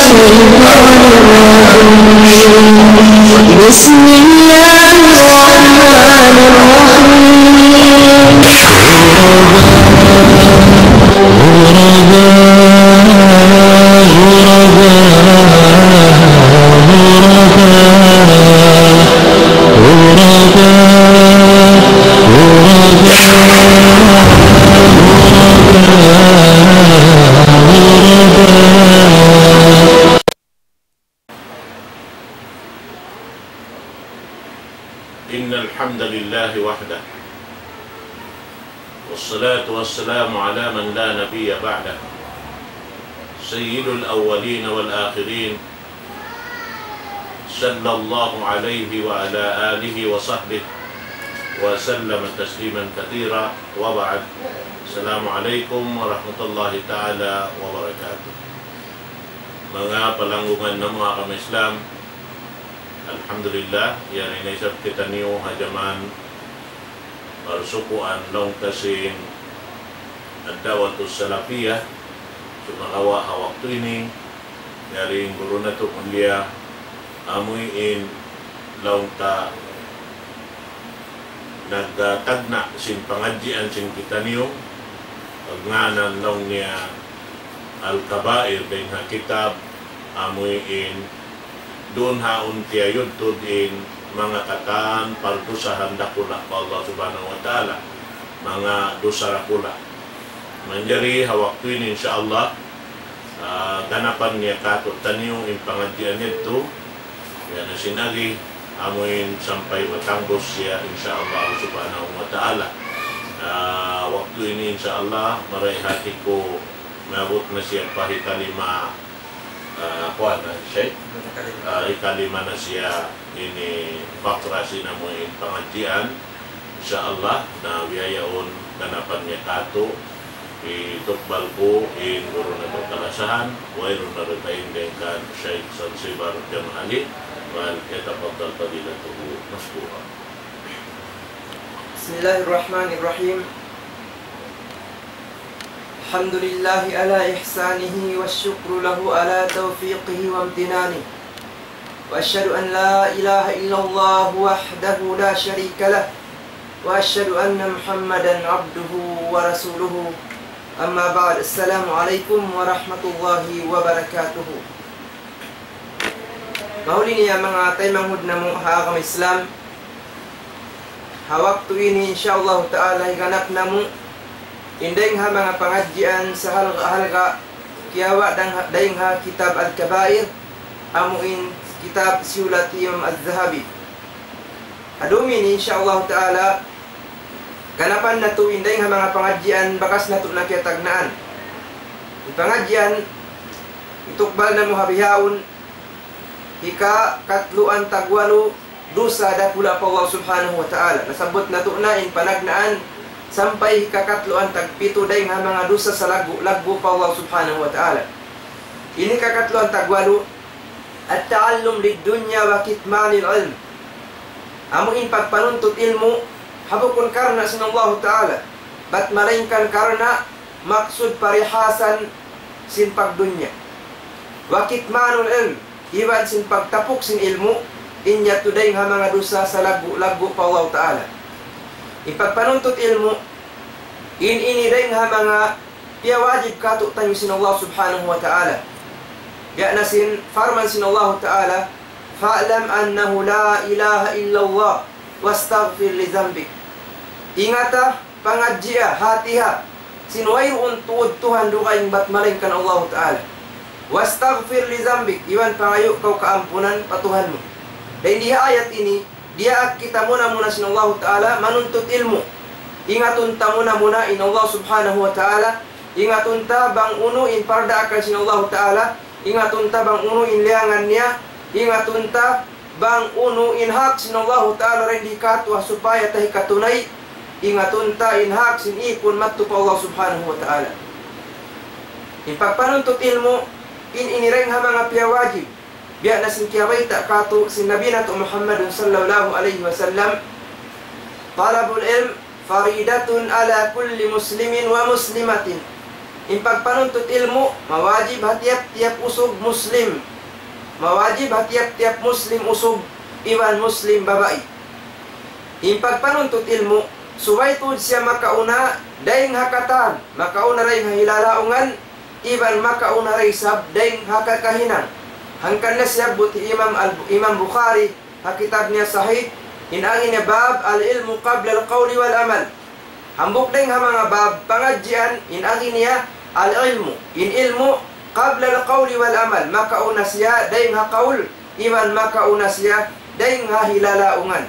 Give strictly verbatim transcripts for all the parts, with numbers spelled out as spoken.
الشيطان الرجيم. بسم الله الرحمن الرحيم. إن الحمد لله وحده، والصلاة والسلام على من لا نبي بعده، سيد الأولين والآخرين، صلى الله عليه وعلى آله وصحبه وسلم تسليما كثيرا، وبعد. السلام عليكم ورحمة الله تعالى وبركاته. Manga palanggungan namu' ha agama Islam, alhamdulillah, yari na isab kitaniyu ha jaman parsukuan laung ta sin ad-da'watus salafiyah, sumagawa' ha waktu ini, yari in guru natu' mulia, amuin laung ta nagtagna' sin pangadjian sin kitaniyu, pagngānan laung niya Al-Kabair dayn ha kitab, amuin duun ha awn tiyayudtud in manga katan pardusahan dakula' pa Allah Subhanahu wa Ta'ala, manga dusa dakula'. Manjari ha waktu ini, insya Allah, ah, ganapan niya kātu'niyu in pangadjian yadtu, yan na sin agi, amuin sampay matangbus siya, insya Allah Subhanahu wa Ta'ala. Ah, waktu ini, insya Allah, marayaw hati ku, maabut na siya pa hikalima, ah, kuwan na, Sheikh? Ah, hikalima na siya ini fakra sin amuin pangadjian. Insya Allah, na biya' yaun ganapan niya kātu', hitukbal ku in guru natu' kalasahan, wayruun na dugaing dayn kan Sheikh Zanzibar Jamhali, وليتفضل فضيلته مشكورا. بسم الله الرحمن الرحيم. الحمد لله على إحسانه والشكر له على توفيقه وامتنانه. وأشهد أن لا إله إلا الله وحده لا شريك له، وأشهد أن محمدا عبده ورسوله. أما بعد، السلام عليكم ورحمة الله وبركاته. Mahuli niya manga taymanghud namu' ha agama Islam, ha waktu ini, insya Allah Ta'ala, higanap namu' in dayng ha manga pangadjian sahalga'-halga', kiyawa' dayng ha, dayng ha kitab Al-Kabair, amuin kitab siyulat Imam Az-Zahabi. Ha dum ini, insya Allah Ta'ala, ganapan natu' in dayng ha manga pangadjian bakas natu' na kiyatagnaan. In pangadjian hitukbal namu' ha bihaun, hikakatluan tagwalu dusa dakula' pa Allah Subhanahu wa Ta'ala. Nasabbut natu' na in panagnaan sampay hikakatluan tagpitu dayng ha manga dusa salaggu'-laggu' pa Allah Subhanahu wa Ta'ala. In hikakatluan tagwalu, التعلم للدنيا وكتمان العلم. Amu in pagpanuntut ilmu', ha bukun karna' sin Allahu Ta'ala, bat malayngkan karna' maksud parihasan sin pagdunya. وكتمان العلم, iban sin pagtapuk sin ilmu', in yadtu dayng ha manga dusa salaggu'-laggu' pa Allahu Ta'ala. In pagpanuntut ilmu', in ini dayng ha manga piyawajib kātu'niyu sin Allah Subhanahu wa Ta'ala. Biya' na sin parman sin Allahu Ta'ala, فاعلم أنه لا إله إلا الله واستغفر لذنبك. Ingata, pangadji'a, hātiha, sin wayruun tuud Tuhan dugaing bat malayngkan Allahu Ta'ala. واستغفر لذنبك, iban pangayu' kaw kaampunan pa Tuhan mu. Dayn di ha ayat ini, diyaak kita muna-muna sin Allahu Ta'ala manuntut ilmu'. Ingatun ta muna-muna in Allah Subhanahu wa Ta'ala, ingatun ta bang unu in pardaakan sin Allahu Ta'ala, ingatun ta bang unu in liyangan niya, ingatun ta bang unu in hak sin Allahu Ta'ala dayn di kātu' ha supaya ta hikatunay, ingatun ta in hak sin ipun madtu pa Allah Subhanahu wa Ta'ala. In pagpanuntut ilmu', in ini dayng ha manga piyawajib, biya' na sin kiyabayta' kātu' sin Nabi natu' Muhammadun sallallahu alayhi wasallam, طلب العلم فريضة على كل مسلم ومسلمة. In pagpanuntut ilmu', mawajib ha tiyap-tiyap usug Muslim. Mawajib ha tiyap-tiyap Muslim usug iban Muslim babai. In pagpanuntut ilmu', subay tuud siya makauna dayn ha katan, makauna dayn ha hilalaungan, iban makauna da isab dayn ha kakahinang. Hangkan na siyabbut hi Imam Al-, Imam Bukhari, ha kitab niya Sahih, in agi niya bab العلم قبل القول والعمل. Hambuuk dayn ha manga bab pangadjian, in agi niya العلم. In ilmu', قبل القول والعمل. Makauna siya dayn ha kaul, iban makauna siya dayn ha hilalaungan.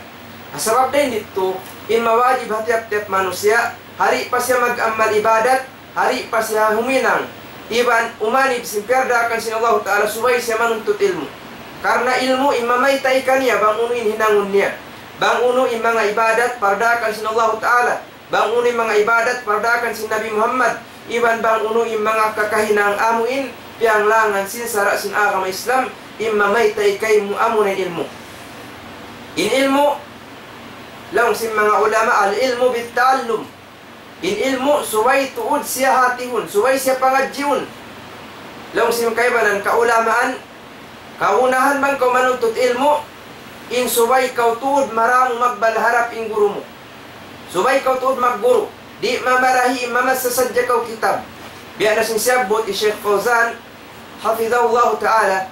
Sabab dayn didtu, in mawajib ha tiyap-tiyap manusiya', ha di' pa siya mag-amal ibadat, ha di' pa siya huminang, iban umanib sin piyardaakan sin Allahu Ta'ala, subay siya manuntut ilmu'. Karna' ilmu' in mamayta' kaniya bang unu in hinangun niya. Bang unu in manga ibadat pardaakan sin Allahu Ta'ala. Bang unu in manga ibadat pardaakan sin Nabi Muhammad. Iban bang unu in manga kakahinang amu in piyanglangan sin sara' sin agama Islam, in mamayta' kaymu amu na in ilmu'. In ilmu', laung sin manga ulama, العلم بالتعلم. In ilmu' subay tuud siya hatihun, subay siya pangadjiun. Laung sin kaibanan kaulamaan, kagunahan bang kaw manuntut ilmu', in subay kaw tuud maramu magbal harap in guru mu. Subay kaw tuud magguru. Di' mamarahi in mamassa sadja kaw kitab. Biya' na sin siyabbut hi Sheikh Fawzan, hafidhahullahu ta'ala,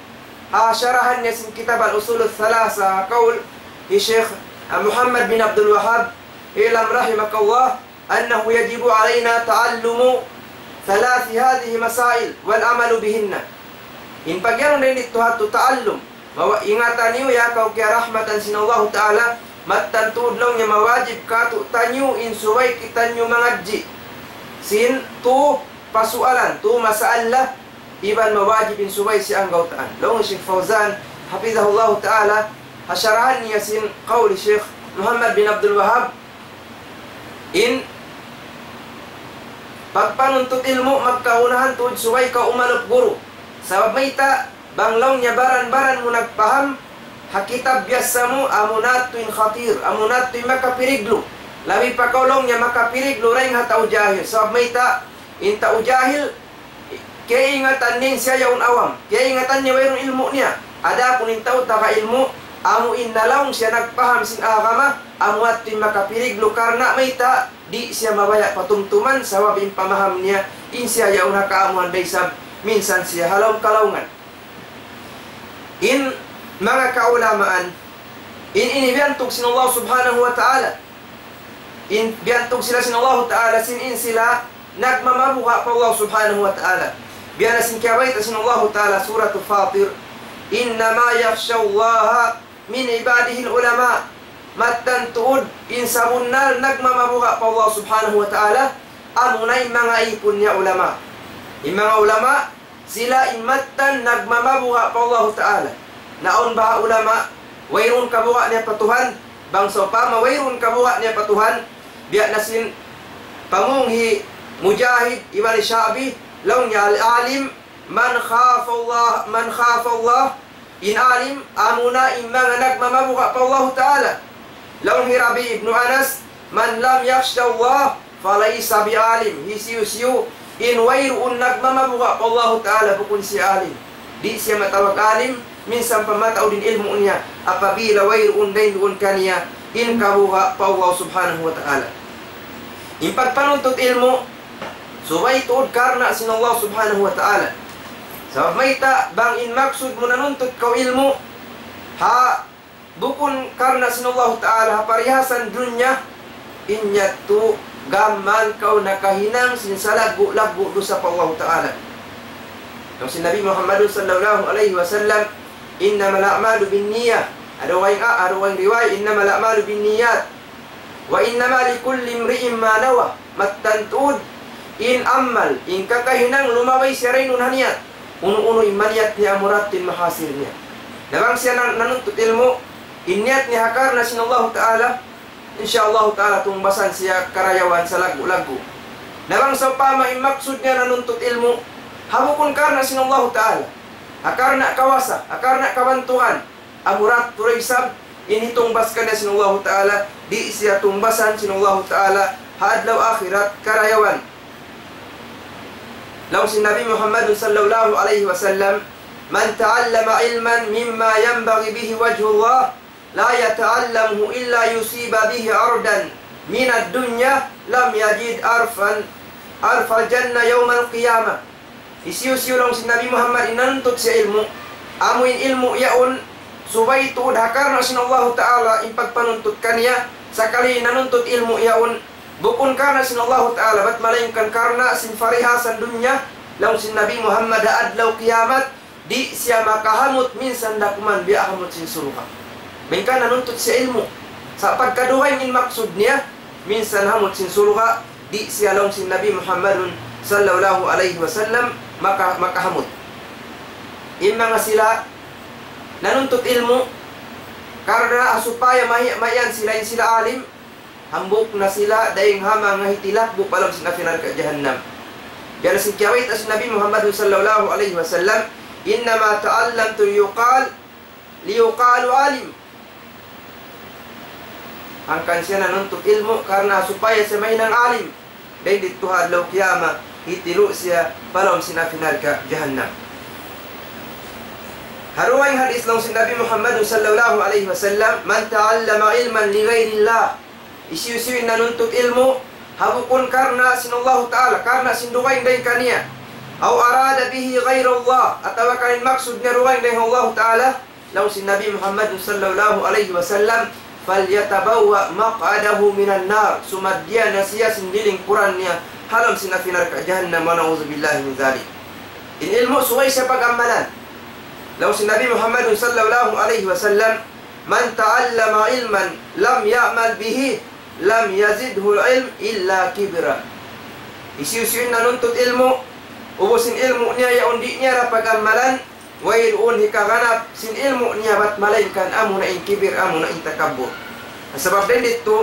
ha sharahan niya sin kitab Al-Usul Al-Thalatha, kaul hi Sheikh, ah, Muhammad bin Abdul Wahhab, اعلم رحمك الله أنه يجب علينا تعلم ثلاث هذه المسائل والعمل بهن. In pagyanun dayn didtu ha ta'allum, mawa-, ingatan niyu ya kaw kiyarahmatan sin Allahu Ta'ala, mattan tuud laung niya mawajib kātu'niyu in subay kitaniyu mangadji' sin tū pasualan, tū masala, iban mawajib in subay siya anggawtaan. Laung Sheikh Fawzan, hafidhahullahu ta'ala, ha sharahan niya sin kaul Sheikh Muhammad bin Abdul Wahhab, in pagpanuntut ilmu' magkaunahan tuud subay kaw umalup guru. Sabab mayta', bang laung niya baran-baran mu nagpaham ha kitab biyassa mu, amu na yadtu in khatir, amu na yadtu in makapiriglu. Labi pa kaw laung niya makapiriglu dayn ha tau jahil. Sabab mayta', in tau jahil, kaingatan niya in siya yaun awam. Kaingatan niya wayruun ilmu' niya. Adapun in tau taga ilmu', amu in na laung siya nagpaham sin agama, amu yadtu in makapiriglu karna' mayta', di' siya mabaya' patumtuman sabab in pamaham niya, in siya yaun ha kaamuhan da isab, minsan siya ha lawm kalaungan. In manga kaulamaan, in ini biyantug sin Allah Subhanahu wa Ta'ala. In biyantug sila sin Allah Ta'ala, sin in sila nagmamabuga' pa Allah Subhanahu wa Ta'ala. Biya' na sin kiyabayta' sin Allah Ta'ala, Surat Fatir, إنما يخشى الله من عباده العلماء. Mattan tuud, in sabunnal nagmamabuga' pa Allah Subhanahu wa Ta'ala, amu na in manga ipun niya ulama. In manga ulama, sila in mattan nagmamabuga' pa Allahu Ta'ala. Na awn baha' ulama, wayruun kabuga' niya pa Tuhan, bang sawpama wayruun kabuga' niya pa Tuhan, biya' na sin pamung hi Mujahid iban hi Sha'bi, laung niya العالم من خاف الله، من خاف الله. In alim, amu na in manga nagmamabuga' pa Allahu Ta'ala. Laung hi Rabi' ibn Anas, من لم يخش الله فليس بعالم. Hisiyu-siyu in wayruun nagmamabuga' pa Allahu Ta'ala, bukun siya alim. Di' siya matawag alim, minsan pa mataud in ilmu' niya, apabila wayruun dayn duun kaniya in kabuga' pa Allah Subhanahu wa Ta'ala. In pagpanuntut ilmu', subay tuud karna' sin Allah Subhanahu wa Ta'ala. Sabab mayta', bang in maksud mu nanuntut kaw ilmu', ha, bukun karna' sin Allahu Ta'ala, ha parihasan dunya, in yadtu gam mayan kaw nakahinang sin salaggu'-laggu' dusa pa Allahu Ta'ala. Laung sin Nabi Muhammad sallallahu alayhi wasallam, إنما الأعمال بالنيات. Awn dugaing, awn dugaing riwayat, إنما الأعمال بالنيات وإنما لكل امرئ ما نوى. Mattan tuud, in amal, in kakahinang lumabay siya dayn duun ha niyat. Unu-unu in maniyat niya, amu ra yadtu in mahasil niya. Na bang siya nan-, nanuntut ilmu', in niyat niya ha karna' sin Allahu Ta'ala, insya Allahu Ta'ala tungbasan siya karayawan salaggu'-laggu'. Na bang sawpama in maksud niya nanuntut ilmu', ha bukun karna' sin Allahu Ta'ala, ha karna' kawasa, ha karna' kabantugan, amu ra yadtu da isab in hitungbas kaniya sin Allahu Ta'ala, di' siya tungbasan sin Allahu Ta'ala ha adlaw akhirat karayawan. Laung sin Nabi Muhammad sallallahu alayhi wasallam, من تعلم علما مما يبتغي به وجه الله لا يتعلمه إلا يصيب به عرضا من الدنيا لم يجد عرفا عرف الجنة يوم القيامة. Hisiyu-siyu laung sin Nabi Muhammad in nanuntut siya ilmu', amu in ilmu' yaun, subay tuud ha karna' sin Allahu Ta'ala in pagpanuntut kaniya, sakali nanuntut ilmu' yaun, bukun karna' sin Allahu Ta'ala, bat malaingkan karna' sin parihasan dunya, laung sin Nabi Muhammad ha adlaw kiyamat, di' siya makahamut minsan da kuman biya' hamut sin surga'. Malayngkan nanuntut siya ilmu'. Sa' pagka dugaing in maksud niya, minsan hamut sin surga', di' siya laung sin Nabi Muhammadun sallallahu alayhi wasallam maka-, makahamut. In manga sila, nanuntut ilmu', karna' supaya mahi-, mayan sila in sila alim, hambuuk na sila dayn ha manga hitilakbu' pa lawm sin api narka' jahannam. Biya' na sin kiyabayta' sin Nabi Muhammad sallallahu alayhi wasallam, إنما تعلمت ليقال، ليقال عالم. Hangkan siya nanuntut ilmu' karna' supaya siya mahinang alim. Dayn didtu ha adlaw kiyamat, hitilu' siya pa lawm sin api narka' jahannam. Ha dugaing hadith laung sin Nabi Muhammad sallallahu alayhi wasallam, من تعلم علما لغير الله. Hisiyu-siyu in nanuntut ilmu', ha bukun karna' sin Allahu Ta'ala, karna' sin dugaing dayn kaniya. أو أراد به غير الله, atawa kan in maksud niya dugaing dayn ha Allahu Ta'ala, laung sin Nabi Muhammad sallallahu alayhi wasallam, فليتبوأ مقعده من النار, sumaddiya na siya sin lilingkuran niya ha lawm sin api narka' jahannam, ونعوذ بالله من ذلك. In ilmu' subay siya pag-ammalan. Laung sin Nabi Muhammad sallallahu alayhi wasallam, من تعلم علما لم يعمل به لم يزده العلم إلا كبرا. Hisiyu-siyu in nanuntut ilmu', ubus in ilmu' niya yaun di' niya da pag-ammalan, wayruun hikaganap sin ilmu' niya bat malaingkan amuna in kibir, amuna in takabbur. Sabab dayn didtu,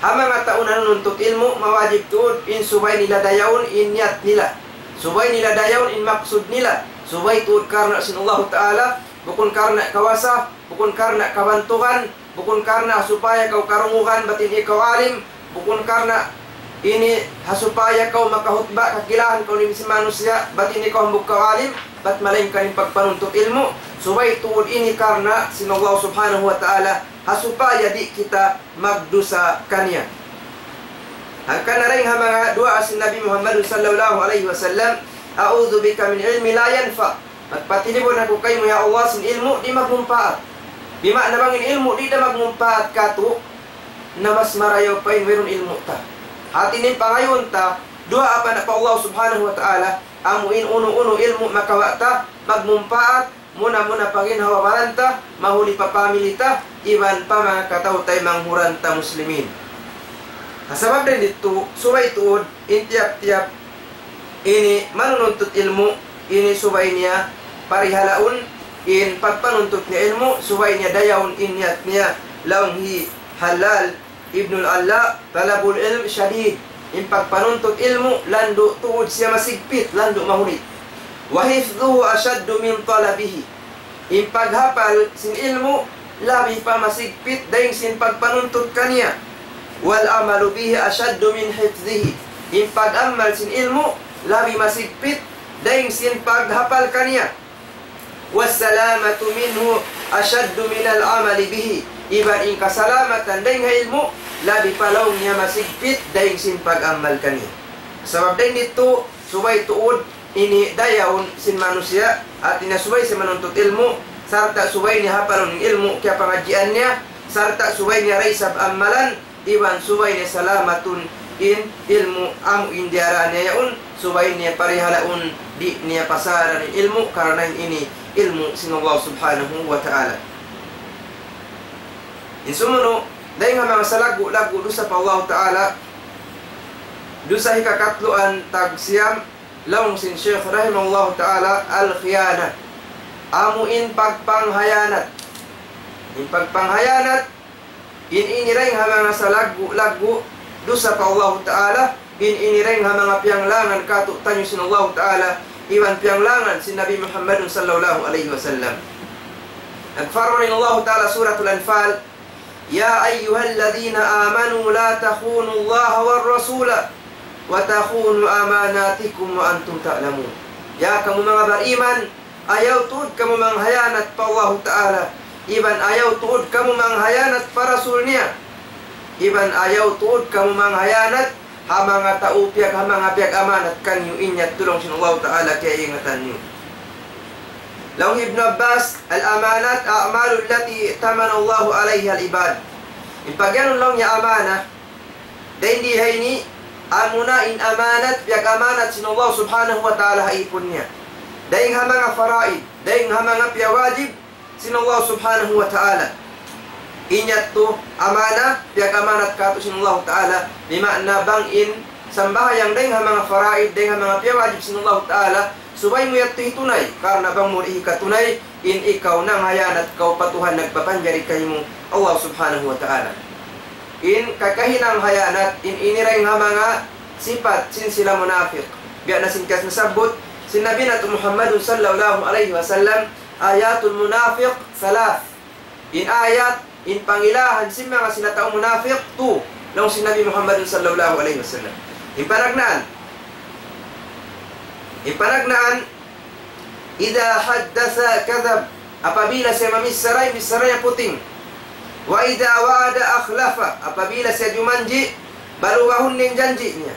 ha manga tau nanuntut ilmu', mawajib tuud in subay nila dayawun in niyat nila. Subay nila dayawun in maksud nila. Subay tuud karna' sin Allahu Ta'ala, bukun karna' kawasa, bukun karna' kabantugan, bukun karna' supaya kaw karungugan bat in ikaw alim, bukun karna' ini ha supaya kaw makahutba' kakilahan kaw ini sin manusiya', bat in ikaw hambuuk kaw alim, bat malaingkan in pagpanuntut ilmu', subay tuud ini karna' sin Allah Subhanahu wa Ta'ala, ha supaya di' kita magdusa kaniya. Hangkan na dayn ha manga duwaa sin Nabi Muhammad sallallahu alayhi wasallam, أعوذ بك من علم لا ينفع. Magpatilibun aku kaymu, ya Allah, sin ilmu' di' magmumpaat. Bima'na bang in ilmu' di' da magmumpaat katu', na mas marayaw pa in wayruun ilmu' ta. Hati niya in pangayuun ta, duwaa pa na pa Allah Subhanahu wa Ta'ala, amu in unu-unu ilmu' makawa' ta, magmumpaat, muna-muna pa ginhawa-baran ta, mahuli pa pamili ta, iban pa manga kataw-taymanghuran ta muslimin. Ha sabab dayn didtu, subay tuud, in tiyap-tiyap ini manununtut ilmu', ini subay niya parihalaun, in pagpanuntut niya ilmu', subay niya dayawun in niyat niya, laung hi Hallal Ibnul Alla, طلب العلم شديد. In pagpanuntut ilmu', landu' tuud siya masigpit, landu' mahuli. وحفظه أشد من طلبه. In paghapal sin ilmu', labi pa masigpit dayn sin pagpanuntut kaniya. والعمل به أشد من حفظه. In pag-amal sin ilmu', labi masigpit dayn sin paghapal kaniya. والسلامة منه أشد من العمل به. Iban in kasalamatan dayn ha ilmu', labi pa laung niya masigpit dayn sin pag-amal kaniya. Sabab dayn didtu, subay tuud ini dayawun sin manusiya', hati niya subay siya manuntut ilmu', sarta' subay niya hapalun in ilmu' kiyapangadjian niya, sarta' subay niya da isab amalan, iban subay niya salamatun in ilmu' amu in diyara niya yaun, subay niya parihalaun, di' niya pasaran in ilmu', karna' in ini ilmu' sin Allah Subhanahu wa Ta'ala. In sumunu', dayn ha manga salaggu'-laggu' dusa pa Allah Ta'ala, dusa hikakatluan tagsiyam, laung sin Shaykh rahimahullahu ta'ala, الخيانة. Amu in pagpanghayanat. In pagpanghayanat, in ini dayn ha manga salaggu'-laggu' dusa pa Allahu Ta'ala, in ini dayn ha manga piyanglangan kātu'niyu sin Allahu Ta'ala, iban piyanglangan sin Nabi Muhammadun sallallahu alayhi wasallam. Nagparman in Allahu Ta'ala Suratul Anfal, يا أيها الذين آمنوا لا تخونوا الله والرسول وتخونوا أماناتكم وأنتم تعلمون. Ya kamu manga bariman, ayaw tuud kamu manghiyanat pa Allahu Ta'ala, iban ayaw tuud kamu manghiyanat pa Rasul niya, iban ayaw tuud kamu manghiyanat ha manga tau piyag-, ha manga piyag-amanat kaniyu. In yadtu laung sin Allahu Ta'ala kiyaingatan niyu. Laung Ibnu Abbas, الأمانات الأعمال التي ائتمن الله عليها العباد. In pagiyanun laung niya amanah, dayn di ha ini, amuna in amanat, piyag-amanat sin Allah Subhanahu wa Ta'ala ha ipun niya. Dayn ha manga faraid, dayn ha manga piyawajib sin Allah Subhanahu wa Ta'ala. In yadtu amanah, piyag-amanat katu' sin Allah Ta'ala, bima'na bang in sambahayang dayn ha manga faraid, dayn ha manga piyawajib sin Allah Ta'ala, subay mu yadtu hitunay, karna' bang mu di' hikatunay, in ikaw nanghiyanat kaw pa Tuhan nagpapanjari kaymu, Allah Subhanahu wa Ta'ala. In kakahinang hiyanat, in ini dayn ha manga sipat sin sila munafiq. Biya' na sin kiyas nasabbut sin Nabi natu' Muhammadun sallallahu alayhi wasallam, آيات المنافق ثلاث. In ayat, in pangilahan sin manga sila tau munafiq, tu, laung sin Nabi Muhammadun sallallahu alayhi wasallam. In panagnaan, in panagnaan, إذا حدث كذب, apabila siya mamichara, in bichara niya puting. وإذا وعد أخلف, apabila siya jumanji', balubahun niya in janji' niya.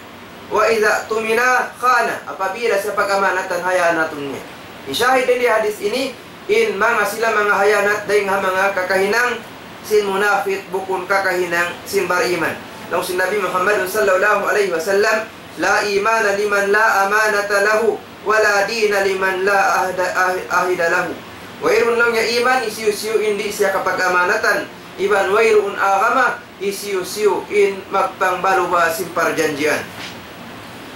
وإذا اؤتمن خان, apabila siya pag-amanatan, hiyanatun niya. In shahid dayn di hadith ini, in manga sila manga hiyanat dayn ha manga kakahinang sin munafiq, bukun kakahinang sin bariman. Laung sin Nabi Muhammadun sallallahu alayhi wasallam, لا إيمان لمن لا أمانة له ولا دين لمن لا عهد، عهد، عهد له. Wayruun laung niya iman hisiyu-siyu in di' siya kapag-amanatan, iban wayruun agama hisiyu-siyu in magpangbaluba sin parjanjian.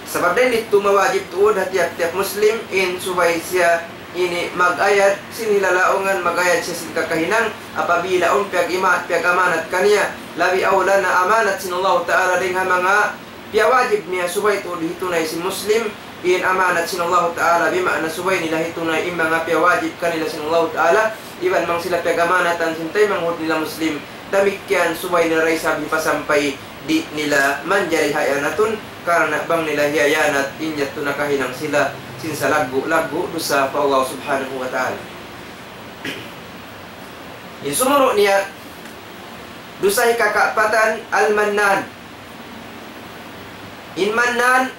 Sabab dayn didtu mawajib tuud ha tiyap-tiyap Muslim in subay siya ini mag-ayad sin hilalaungan, mag-ayad siya sin kakahinang, apabila awn piyag-ima-, piyag-amanat kaniya, labi awla na amanat sin Allahu Ta'ala dayn ha manga piyawajib niya, subay tuud hitunay sin Muslim in amanat sin Allahu Ta'ala, bima'na subay nila hitunay in manga piyawajib kanila sin Allahu Ta'ala, iban bang sila piyag-amanatan sin taymanghud nila Muslim, damikkiyan subay nila da isab hipasampay, di' nila manjari hiyanatun, karna' bang nila hiyanat, in yadtu nakahinang sila sin salaggu'-laggu' dusa pa Allah Subhanahu wa Ta'ala. In sumunu' niya, dusa hikakaapatan, al-mannan. In mannan,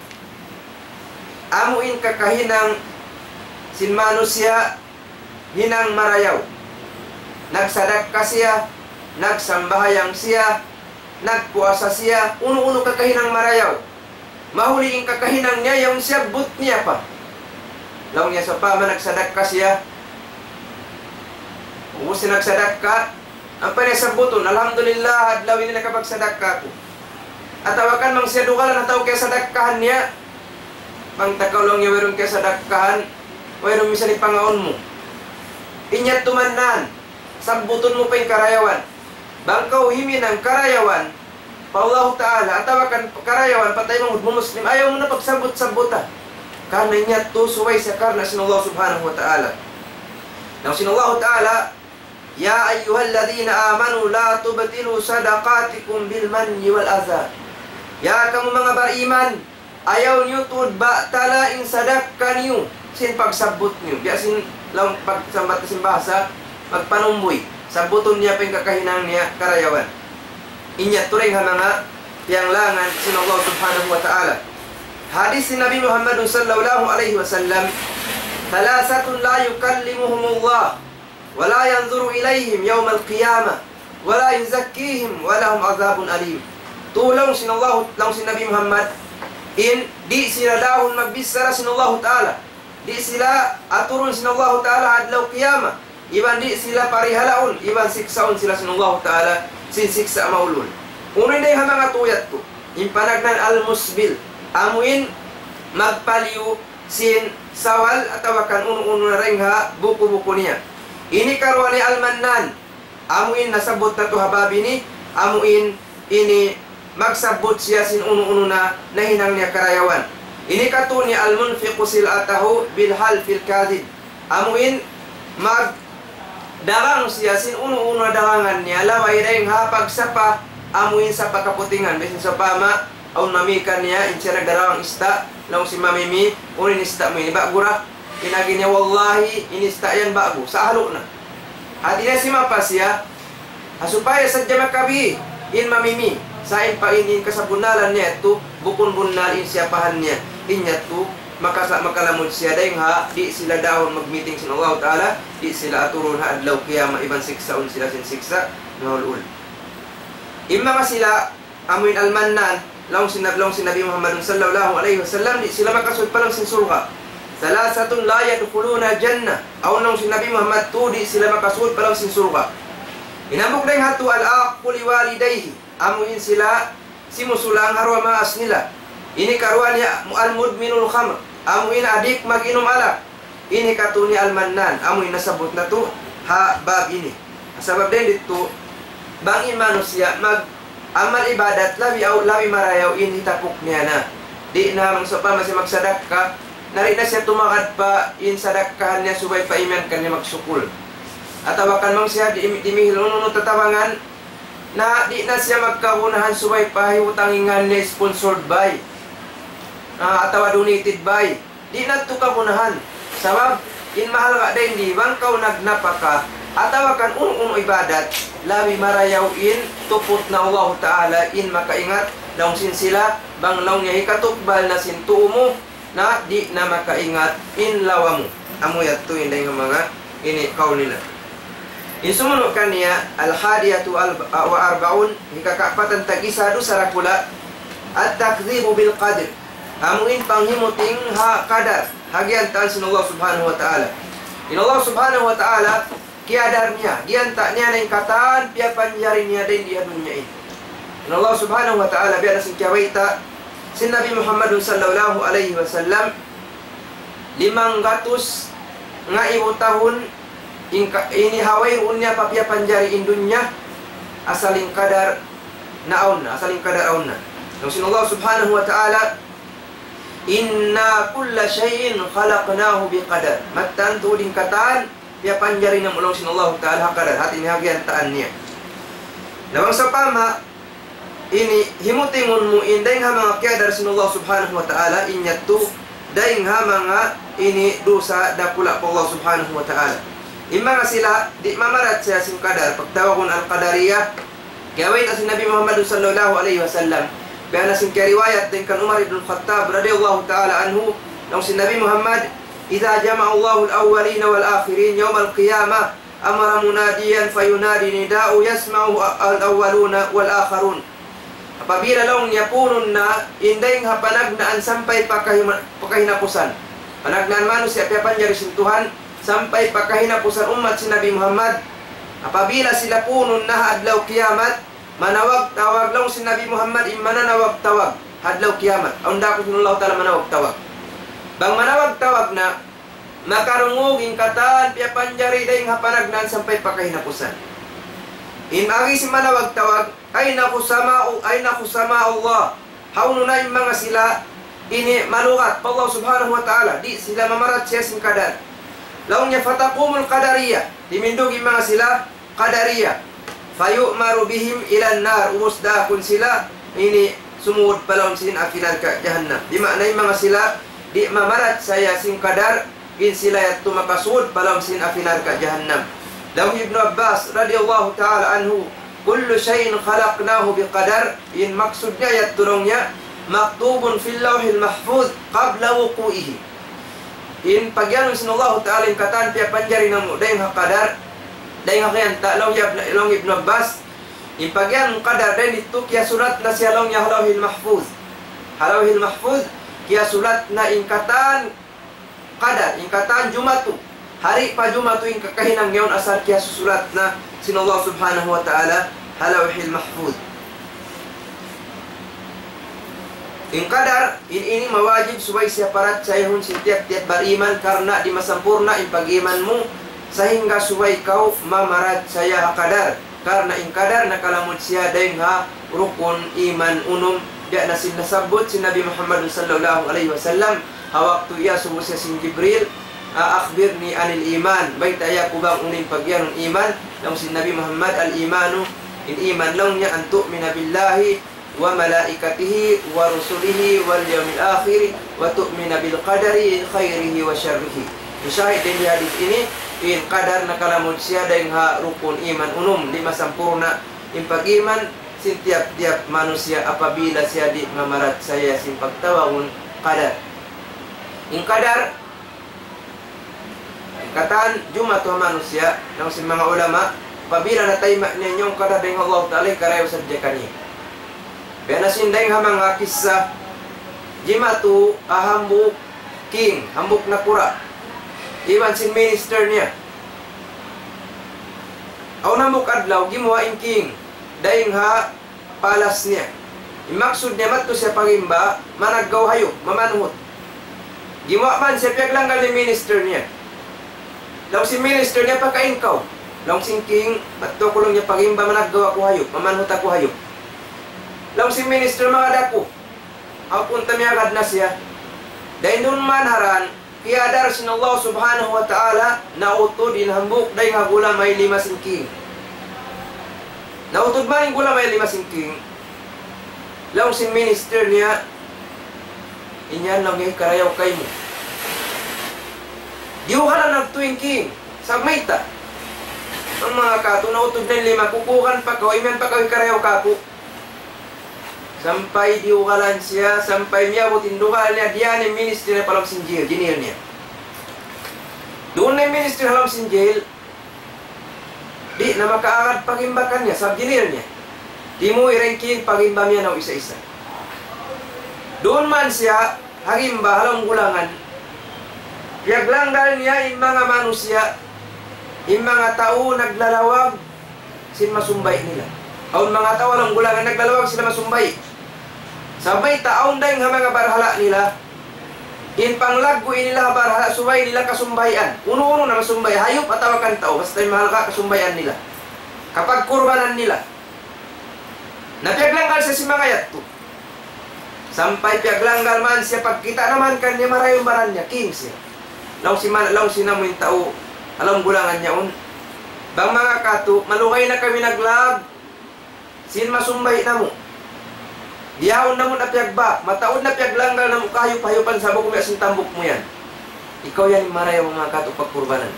amu in kakahinang sin manusiya' hinang marayaw. Nagsadakka siya, nagsambahayang siya, nagpuasa siya, unu-unu kakahinang marayaw. Mahuli in kakahinang niya, yaun siyabbut niya pa. Laung niya sawpama nagsadakka siya. Ubus niya nagsadakka, ampa niya sabbutun, "Alhamdulillah, adlaw ini nakapagsadakka aku." Atawa kan bang siya dugalan ha tau kiyasadakkahan niya, "Bang ta kaw laung niya wayruun kiyasadakkahan, wayruun misan ipangaun mu." In yadtu mannan, sabbutun mu pa in karayawan. Bang kaw himinang karayawan pa Allahu Ta'ala, atawa kan karayawan pa taymanghud mu Muslim, ayaw mu na pagsabbut-sabbuta. Karna' in yadtu subay siya karna' sin Allah Subhanahu wa Ta'ala. Laung sin Allahu Ta'ala, يا أيها الذين آمنوا لا تبطلوا صدقاتكم بالمن والأذى. Ya kamu manga bariman, ayaw niyu tuud batala in sadakka niyu sin pagsabbut niyu. Biya' sin laung pagsambat sin bahasa, magpanumbuy. Sabbutun niya pa in kakahinang niya karayawan. In yadtu dayn ha manga piyanglangan sin Allah Subhanahu wa Ta'ala. Hadith sin Nabi Muhammad sallallahu alayhi wasallam, ثلاثة لا يكلمهم الله ولا ينظر إليهم يوم القيامة ولا يزكيهم ولهم عذاب أليم. Tū laung sin Allah, laung sin Nabi Muhammad, in di' sila dahun magbichara sin Allahu Ta'ala, di' sila aturun sin Allahu Ta'ala adlaw qiyamah, iban di' sila parihalaun, iban siksaun sila sin Allahu Ta'ala sin siksa' maulul. Unu in dayn ha manga tū yadtu? In panagnaan al-musbil, amu in magpaliyu sin sawal atawa kan unu-unu na dayn ha buku-buku niya. Ini karuwa niya al-mannan, amu in nasabbut natu' ha bab ini, amu in ini magsabbut siya sin unu-unu na nahinang niya karayawan. Ini katū niya al-munfiqu sil'atahu bil halfil kadhib. Amu in magdagang siya sin unu-unu na dagangan niya, labay dayn ha pagsapa, amu in sapa kaputingan. Bisan sawpama, Awn mami kaniya, in siya nagdarawang ista', laung sin mami mi, "Unu in ista' mu ini, ba'gu ra?" In agi niya, "Wallahi, in ista' yan ba'gu, sa' halu' na." Hati niya simapa siya, ha supaya sadja makabi in mami mi, sa' in pa in, in kasabunnalan niya yadtu, bukun bunnal in siyapahan niya. In yadtu, makasa-, makalamud siya dayng ha, di' sila dahun mag-meeting sin Allahu Ta'ala, di' sila aturun ha adlaw kiyamat, iban siksaun sila sin siksa' mahulhul. In manga sila, amu in Al-Mannan, laung sin Nab-, laung sin Nabi Muhammadun sallallahu alayhi wasallam, di' sila makasud pa lawm sin surga'. ثلاثة لا يدخلون الجنة. Awn laung sin Nabi Muhammad tū di' sila makasud pa lawm sin surga'. In hambuuk dayng ha yadtu, العاق لوالديه. Amu in sila simusulang ha duwa maas nila. Ini karuwa niya, المدمن الخمر. Amu in adik mag-inum alak. Ini katu' niya Al-Mannan, amu in nasabbut natu' ha bab ini. Sabab dayn didtu, bang in manusiya' mag-amal ibadat labi aw, labi marayaw in hitapuk niya na. Di' na bang sawpama siya magsadakka, na di' na siya tumagad pa in sadakkahan niya subay pa imiyan kaniya magsukul. Atawa kan bang siya di-, dimihil unu-unu tatabangan, na di' na siya magkagunahan subay pa hiyutangingan niya sponsored by, ah, atawa donated by. Di' na yadtu kagunahan. Sabab, in mahalga' dayn di, bang kaw nagnapaka, atawa kan unu-unu ibadat, labi marayaw in tuput na Allahu Ta'ala in makaingat, laung sin sila, bang laung niya hikatukbal na sin tuu mu, na di' na makaingat in lawa mu. Amu yadtu in dayng ha manga ini kawl nila. In sumunu' kaniya, الحادية والأربعون, hikakaapatan tag-isa dusa dakula', التكذيب بالقدر. Amu in panghimuting ha kadar, ha giyantaan sin Allah Subhanahu wa Ta'ala. In Allah Subhanahu wa Ta'ala, kiyadar niya, giyanta' niya na in katan piyapanjari niya dayn di ha dunya ini. In Allah Subhanahu wa Ta'ala, biya' na sin kiyabayta' sin Nabi Muhammadun sallallahu alayhi wasallam, limanggatus ngaibu tahun in ka-, ini ha wayruun niya pa piyapanjari in dunya, asal in kadar na awn na, asal in kadar awn na. Laung sin Allah Subhanahu wa Ta'ala, إنا كل شيء خلقناه بقدر. Mattan tuud in katan piyapanjari namu' laung sin Allahu Ta'ala ha kadar, hati niya ha giyantaan niya. Na bang sawpama, ini himutingun mu in dayng ha manga kiyadar sin Allah Subhanahu wa Ta'ala, in yadtu dayng ha manga ini dusa dakula' pa Allah Subhanahu wa Ta'ala. In manga sila di' mamarachaya sin kadar, pagtawagun Al-Qadariyah, kiyabayta' sin Nabi Muhammad sallallahu alayhi wasallam. Biya' na sin kiyariwayat dayn kan Umar ibn Khattab radiyallahu ta'ala anhu, laung sin Nabi Muhammad, إذا جمع الله الأولين والآخرين يوم القيامة أمر مناديا فينادي نداء يسمعه الأولون والآخرون. Apabila laung niya punun na in dayng ha panagnaan sampay pa kahima-, pa kahinapusan. Panagnaan manusiya' piyapanjari sin Tuhan sampay pa kahinapusan ummat sin Nabi Muhammad. Apabila sila punun na ha adlaw kiyamat, manawag-tawag laung sin Nabi Muhammad in mananawag-tawag ha adlaw kiyamat. Awn da aku sin Allah Ta'ala manawag-tawag. Bang manawag-tawag na, makarungug in katan piyapanjari dayng ha panagnaan sampay pa kahinapusan. In agi sin manawag-tawag, أين خصماء، أين خصماء الله؟ Hawnu na in manga sila ini malugat pa Allah Subhanahu wa Ta'ala, di' sila mamarachaya sin kadar. Laung niya, فتقوم القدرية, timindug in manga sila Qadariyah. فيؤمر بهم إلى النار, ubus daakun sila ini sumud pa lawm sin api narka' jahannam. Di' maana in manga sila di' mamarachaya sin kadar, in sila yadtu makasud pa lawm sin api narka' jahannam. Laung Ibnu Abbas radiyallahu ta'ala anhu, كل شيء خلقناه بقدر, in maksud niya yadtu laung niya, مكتوب في اللوح المحفوظ قبل وقوعه. In pagiyanun sin Allahu Ta'ala in katan piyapanjari namu' dayng ha kadar, dayng ha kiyanta, laung ya, laung Ibnu Abbas, in pagiyanun kadar dayn didtu kiyasulat na siya laung niya ha Lawhil Mahfuz. Ha Lawhil Mahfuz, kiyasulat na in katan kadar, in katan jumatu. Hari pa jumatu in kakahinang yaun asal kiyasusulat na sin Allah Subhanahu wa Ta'ala ha Lawhil Mahfuz. In kadar, in ini mawajib subay siya parachayahun sin tiyap-tiyap bariman karna' di' masampurna' in pag-iman mu sahingga subay kaw mamarachaya ha kadar. Karna' in kadar nakalamud siya dayng ha rukun iman unum, biya' na sin nasabbut sin Nabi Muhammad sallallahu alayhi wasallam, ha waktu iyasubu siya sin Jibril, a, أخبرني عن الإيمان, baytai aku bang unu in pagiyanun iman, laung sin Nabi Muhammad, الإيمان, in iman laung niya, أن تؤمن بالله وملائكته ورسله واليوم الآخر وتؤمن بالقدر خيره وشره. Shahid dayn ha hadith ini, in qadar nakalamud siya dayn ha rukun iman unum, di' masampurna' in pag-iman sin tiyap-tiyap manusiya' apabila siya di' mamarachaya sin pagtawagun qadar. In qadar, katan jumatu ha manusiya', laung sin manga ulama, apabila nataima' niya in qadar dayn ha Allah Ta'ala, karayaw sadja kaniya. Biya' na sin dayn ha manga kissa, jimatu ha hambuuk king, hambuuk nakura', iban sin minister niya. Awn hambuuk adlaw, gimuwa' in king dayn ha palace niya. In maksud niya madtu siya pa gimba, managgaw hayup, mamanuhut. Gimuwa' man siya, piyaglanggal in minister niya. Laung sin minister niya, "Pakain kaw." Laung sin king, "Madtu aku," laung niya, "pa gimba, managgaw aku hayup, mamanuhut aku hayup." Laung sin minister, "Magad aku." Hangkan miyagad na siya. Dayn duun man ha dan, kiyadar sin Allah Subhanahu wa Ta'ala, nautud in hambuuk dayn ha gulamay lima sin king. Nautud man in gulamay lima sin king. Laung sin minister niya, "In yan," laung niya, "karayaw kaymu." Diyugalan nagtuy in king. Sabab mayta'? Laung, "Manga katu', nautud na in lima ku, kukuhan pa kaw, imiyan pa kaw in karayaw kaku'." Sampay diyugalan siya, sampay miyabut in dugal niya, diyā na in minister niya pa lawm sin jail, jinil niya. Duun na in minister ha lawm sin jail, di' na makaagad pa gimba kaniya, sabab jinil niya. Timuy ra in king pa gimba miyanaw isa-isa. Duun man siya ha gimba, ha lawm gulangan. Piyaglanggal niya in manga manusiya', in manga tau naglalawag sin masumbay' nila. Awn manga tau ha lawm gulangan naglalawag sila masumbay'. Sabab mayta', awn dayn ha manga barhala' nila, in panglaggu' nila ha barhala', subay nila kasumbayan. Unu-unu na masumbay, hayup atawa kan tau, basta in mahalga' kasumbayan nila, kapagkurbanan nila. Na piyaglanggal siya sin manga yadtu. Sampay piyaglanggal man siya, pagkita' na man kaniya, marayaw in baran niya, king siya. Laung sin man, laung sin amu in tau ha lawm gulangan yaun, "Bang manga katu', malugay na kami naglag sin masumbay' namu'. Bihaun namu' na piyagbak, mataud na piyaglanggal namu' kahayup-hayupan, sabab ku biya' sin tambuk mu yan. Ikaw yan in marayaw manga katu' pagkurbanan."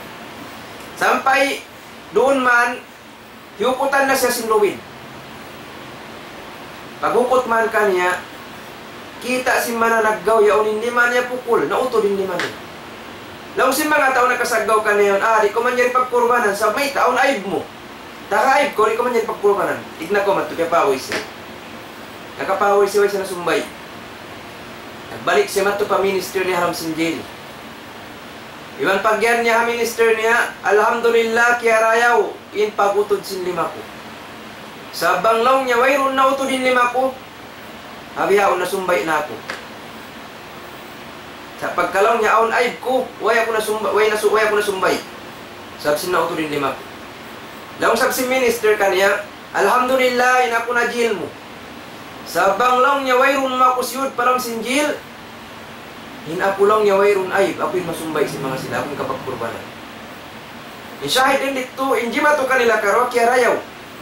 Sampay duun man, hiyukutan na siya sin lubin. Paghukut man kaniya, kita' sin mananaggaw yaun in lima niya pukul, nautud in lima niya. Laung sin manga tau nakasaggaw kaniya yaun, "Ah, di' kaw manjari pagkurbanan, sabab mayta', awn aib mu. Taga aib kaw, di' kaw manjari pagkurbanan. Tigna' kaw madtu," kiyapahuy siya. Nakapahuy siya, way siya nasumbay'. Nagbalik siya madtu pa minister niya ha lawm sin jail. Iban pagyan niya ha minister niya, "Alhamdulillah, kiyarayaw in pag-utud sin lima ku. Sabab bang," laung niya, "wayruun nautud in lima ku, ha bihaun nasumbay' na aku. Sa' pagka," laung niya, "awn aib ku, way aku nasumba-, way nasu-, way aku nasumbay'. Sabab sin nautud in lima ku." Laung sab sin minister kaniya, "Alhamdulillah, in aku na jail mu. Sabab bang," laung niya, "wayruun mu aku siyud pa lawm sin jail, in aku," laung niya, "wayruun aib, aku in masumbay' sin manga sila, aku in kapagkurbanan." In shahid dayn didtu, in jimatu kanila karuwa kiyarayaw.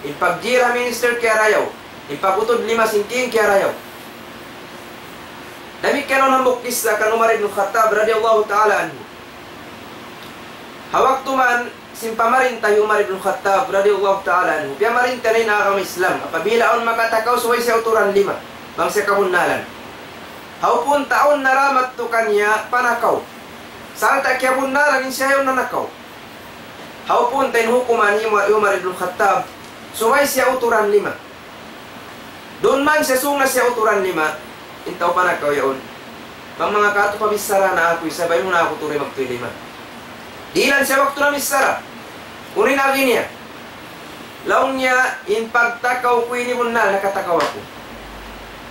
In pagjail ha minister kiyarayaw. In pag-utud lima sin king kiyarayaw. Damikkiyan in hambuuk kissa kan Umar ibn Khattab radiyallahu ta'ala anhu. Ha waktu man sin pamarinta hi Umar ibn Khattab radiyallahu ta'ala anhu, piyamarinta niya in agama Islam, apabila awn makatakaw, subay siya uturan lima, bang siya kabunnalan. Hawpun ta awn naramat tu kaniya panakaw, sarta' kiyabunnalan in siya yaun nanakaw. Hawpun ta in hukuman hi Umar, Umar ibn Khattab, subay siya uturan lima. Duun man siya, sūng na siya uturan lima, in tau panakaw yaun, "Bang manga katu', pabichara na aku isab, ayaw mu na aku turuy magtuy lima." Dihilan siya waktu namichara. Unu in agi niya? Laung niya, "In pagtakaw ku ini bunnal, nakatakaw aku.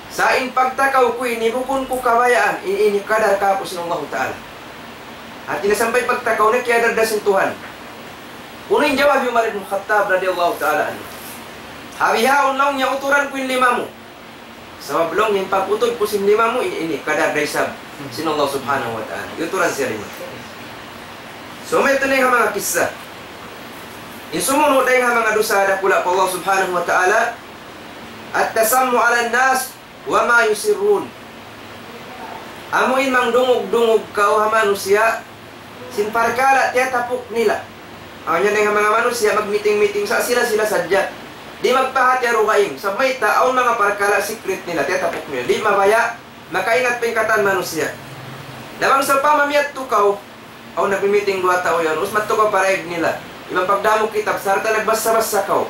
Sa' in pagtakaw ku ini bukun ku kabayaan, in ini kadar kāku' sin Allahu Ta'ala." Hāti niya sampay pagtakaw niya kiyadar da sin Tuhan. Unu in jawab hi Umar ibn Khattab radiyallahu ta'ala anhu? "Ha bihaun," laung niya, "uturan ku in lima mu. Sabab," laung niya, "in pag-utud ku sin lima mu, in ini kadar da isab sin Allah Subhanahu wa Ta'ala." Iyuturan siya lima. So, mayta' na in manga kissa. In sumunu' dayn ha manga dusa dakula' pa Allah Subhanahu wa Ta'ala, التسامع على الناس وما يسرون. Amu in mangdungug-dungug kaw ha manusiya', sin parkala' tiyatapuk nila. Awn yan dayn ha manga manusiya', magmiting-miting sa sila-sila sadja. Di' magpahati ha dugaing. Sa' mayta', awn manga parkala' secret nila, tiyatapuk nila. Di' mabaya', makaingat pa in katan manusiya'. Na bang sawpama miyadtu kaw, awn nagmi-meeting duwa tau yan, ubus madtu kaw pa daig nila. Iban pagdamuk kitab, sarta' nagbassa-bassa kaw.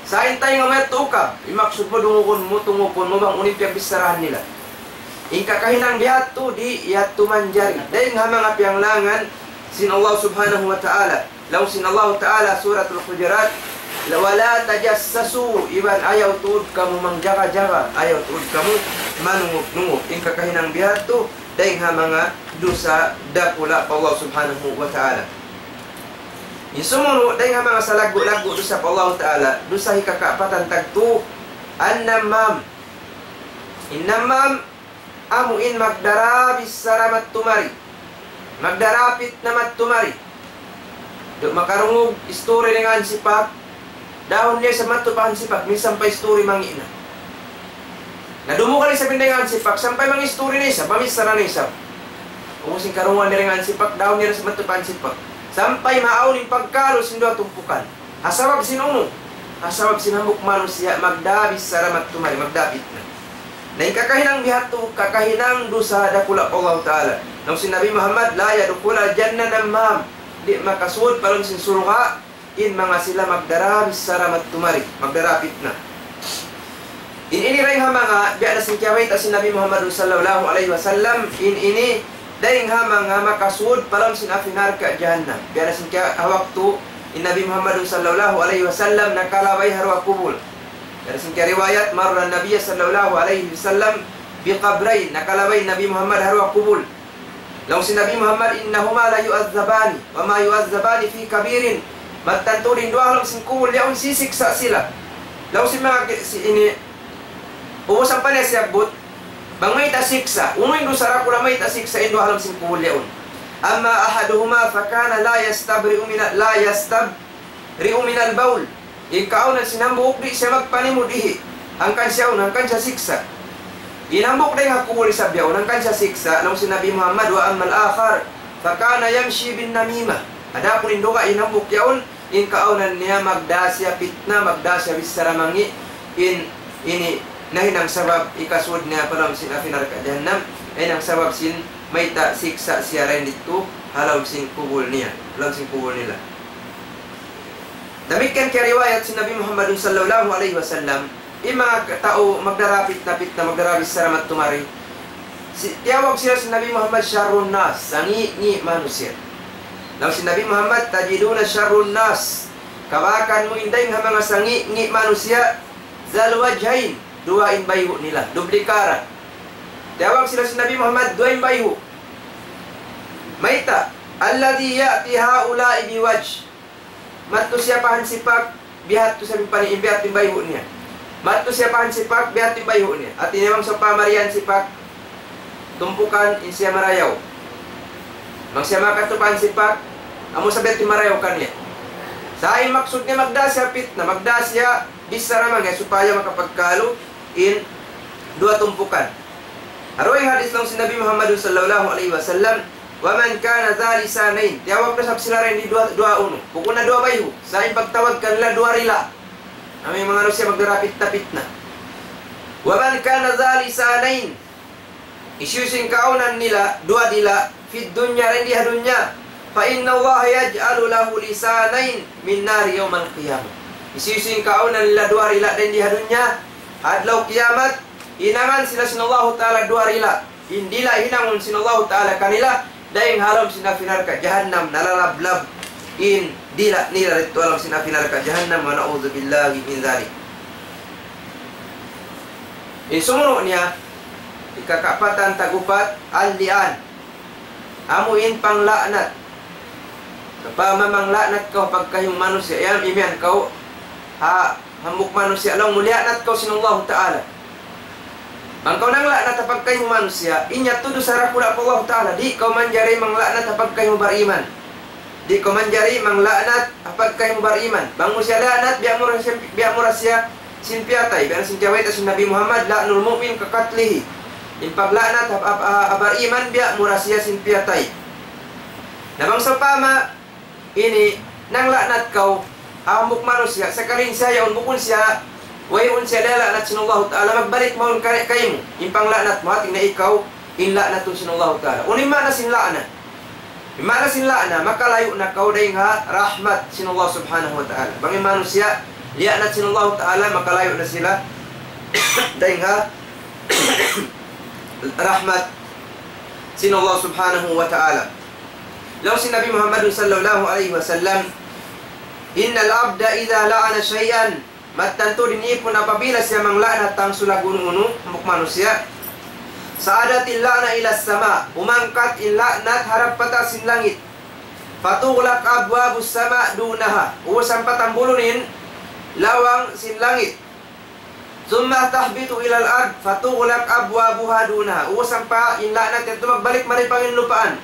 Sa' in taynga mu yadtu ukab, in maksud mu dungugun mu, tungukun mu bang unu in piyagbissarahan nila. In kakahinang bihadtu di' yadtu manjari. Dayn ha manga piyanglangan sin Allah Subhanahu wa Ta'ala. Laung sin Allah Ta'ala, Suratul Hujurat, ولا تجسسوا, iban ayaw tuud kamu mangjaga-jaga, ayaw tuud kamu manungug-nungug. In kakahinang bihadtu, dayn ha manga dusa dakula' pa Allah Subhanahu wa Ta'ala. In sumunu', dayn ha manga salaggu'-laggu' dusa pa Allah Ta'ala, dusa hikakapatan tagtu, an-namam. In namam, amu in magdara bichara madtu mari. Magdara pitna madtu mari. Duk makarungug istori dayn ha hansipak, dahun niya sa madtu pa hansipak, minsan pa istori mangi' na. Na dumugal isab in dayn ha hansipak, sampay mang-istori na isab, mamichara na isab. Ubus in karungugan niya dayn ha hansipak, dahun niya sa madtu pa hansipak. Sampay maawn in pagkalu sin duwa tumpukan. Ha sabab sin unu? Ha sabab sin hambuuk manusiya' magdara bichara madtu mari, magdara pitna. Na in kakahinang bihadtu, kakahinang dusa dakula' pa Allah Ta'ala. Laung sin Nabi Muhammad, لا يدخل الجنة نمام. Di' makasud pa lawm sin surga' in manga sila magdara bichara madtu mari, magdara pitna. In ini dayn ha manga, biya' na sin kiyabayta' sin Nabi Muhammad sallallahu alayhi wasallam, in ini dayn ha manga makasud pa lawm sin api narka' jahannam. Biya' na sin kiya-, ha waktu in Nabi Muhammad sallallahu alayhi wasallam nakalabay ha duwa kubul. Biya' na sin kiyariwayat, مر النبي صلى الله عليه وسلم بقبرين, nakalabay Nabi Muhammad ha duwa kubul. Laung sin Nabi Muhammad, إنهما ليعذبان وما يعذبان في كبير. Mattan tuud in duwa ha lawm sin kubul yaun sisiksa' sila. Laung sin manga ki-, si ini, ubus ampa niya siyabbut, bang mayta' siksa', unu in dusa dakula' mayta' siksa' in duwa ha lawm sin kubul yaun. أما أحدهما فكان لا يستبرئ من، لا يستبرئ من البول. In kaawnan sin hambuuk di' siya magpanimud ihi'. Hangkan siya unu, hangkan siya siksa'. In hambuuk dayn ha kubul isab yaun, hangkan siya siksa', laung sin Nabi Muhammad, وأما الآخر فكان يمشي بالنميمة. Adapun in dugaing hambuuk yaun, in kaawnan niya magdā siya pitna, magdā siya bichara mangi', in ini nahinang sabab hikasud niya pa lawm sin api narka' jahannam, nahinang sabab sin mayta' siksa' siya dayn didtu ha lawm sin kubul niya, ha lawm sin kubul nila. Damikkiyan kiyariwayat sin Nabi Muhammad sallallahu alayhi wasallam, in manga tau magdara pitna-pitna, magdara bichara madtu mari. Si-, tiyawag sila sin Nabi Muhammad شر الناس, sangi'-ngi' manusiya'. Laung sin Nabi Muhammad, تجدون شر الناس, kabakan mu in dayn ha manga sangi'-ngi' manusiya', ذا الوجهين, duwa in bayhu' nila, dubli kara. Tiyawag sila sin Nabi Muhammad, duwa in bayhu'. Mayta', الذي يأتي هؤلاء بوجه. Madtu siya pa hansipak, bihadtu siya in pani-, bihadtu in bayhu' niya. Madtu siya pa hansipak, bihadtu in bayhu' niya. Hāti niya bang sawpama mari hansipak, tumpukan, in siya marayaw. Bang siya makadtu pa hansipak, amu sa bihadtu in marayaw kaniya. Sa' in maksud niya magdā siya pitna, magdā siya bichara mangi' supaya makapagkalu in duwa tumpukan. Ha dugaing hadith laung sin Nabi Muhammad sallallahu alayhi wasallam, ومن كان ذا لسانين. Tiyawag na isab sila dayn di duwa, duwa unu. Bukun na duwa bayhu'. Sa' in pagtawag kanila duwa dila'. Amu in manga manusiya' magdara pitna-pitna. ومن كان ذا لسانين. Hisiyu-siyu in kaawnan nila, duwa dila', في الدنيا, dayn di ha dunya. فإن الله يجعل له لسانين من نار يوم القيامة. Hisiyu-siyu in kaawnan nila duwa dila' dayn di ha dunya, ha adlaw kiyamat, hinangan sila sin Allahu Ta'ala duwa dila'. In dila' hinangun sin Allahu Ta'ala kanila, dayn ha lawm sin api narka' jahannam, nalalablab in dila' nila didtu ha lawm sin api narka' jahannam, ونعوذ بالله من ذلك. In sumunu' niya, hikakapatan tag-upat, اللعان. Amu in pangla'nat. Sawpama mangla'nat kaw ha pagkahi mu manusiya', yan, imiyan kaw ha hambuuk manusiya', laung mu la'nat kaw sin Allahu Ta'ala. Bang kaw nangla'nat ha pagkahi mu manusiya', in yadtu dusa dakula' pa Allahu Ta'ala, di' kaw manjari mangla'nat ha pagkahi mu bariman. Di' kaw manjari mangla'nat ha pagkahi mu bariman. Bang mu siya la'nat, biya' mu ra siya, biya' mu ra siya sin piyatay. Biya' na sin kiyabayta' sin Nabi Muhammad, لعن المؤمن كقتله. In pagla'nat ha, ha, ha, ha bariman biya' mura siya sin piyatay. Na bang sawpama ini nangla'nat kaw ha hambuuk manusiya', sakali in siya yaun bukun siya, wayruun siya liyala'nat sin Allahu Ta'ala, magbalik mawn kay-, kaymu in pangla'nat mu, hati niya ikaw in la'natun sin Allahu Ta'ala. Unu in maana sin la'na? In maana sin la'na, makalayu' na kaw dayn ha rahmat sin Allah Subhanahu wa Ta'ala. Bang in manusiya' liya'nat sin Allahu Ta'ala, makalayu' na sila dayn ha rahmat sin Allah Subhanahu wa Ta'ala. Laung sin Nabi Muhammad sallallahu alayhi wasallam, إن العبد إذا لعن شيئا, mattan tuud in ipun apabila siya mangla'nat tang sulagunu-unu, hambuuk manusiya', صعدت اللعنة إلى السماء, umangkat in la'nat harap pa taas sin langit. فتغلق أبواب السماء دونها, ubus ampa tambulun in lawang sin langit. ثم تهبط إلى الأرض فتغلق أبوابها دونها. Ubus ampa in la'nat yadtu magbalik mari pa gi'in lupaan.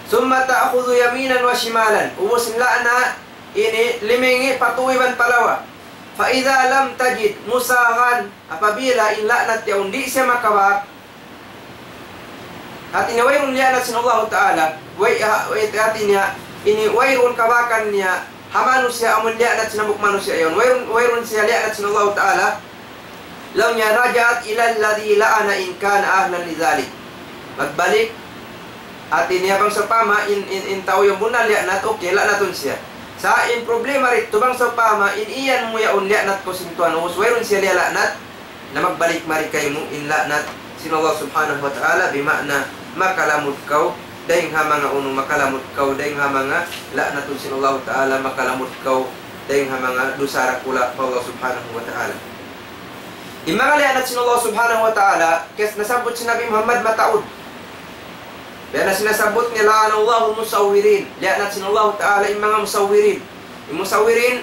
ثم تأخذ يمينا وشمالا. Ubus in la'nat ini limingi' pa tuu iban pa lawa. فإذا لم تجد مساغا, apabila in la'nat yaun di' siya makabak, hati niya wayruun liya'nat sin Allahu Ta'ala, way, ha, way, hati niya, ini wayruun kabakan niya ha manusiya' amun liya'nat sin hambuuk manusiya' yaun. Wayruun, wayruun siya liya'nat sin Allahu Ta'ala. Laung niya, رجعت إلى الذي لعن إن كان أهلا لذلك. Magbalik, hati niya bang sawpama in, in, in tau yaun bunnal liya'nat, okay, la'natun siya. Sa' in problema didtu bang sawpama in iyan mu yaun liya'nat kaw sin Tuhan, ubus wayruun siya liyala'nat, na magbalik mari kaymu in la'nat sin Allah Subhanahu wa Ta'ala, bima'na makalamud kaw dayn ha manga unu, makalamud kaw dayn ha manga la'natun sin Allah Ta'ala, makalamud kaw dayn ha manga dusa dakula' pa Allah Subhanahu wa Ta'ala. In manga la'nat sin Allah Subhanahu wa Ta'ala, kiyas-, nasabbut sin Nabi Muhammad mataud. Biya' na sin nasabbut niya, لعن الله المصورين. La'nat sin Allah Ta'ala in manga musawwirin. In musawwirin,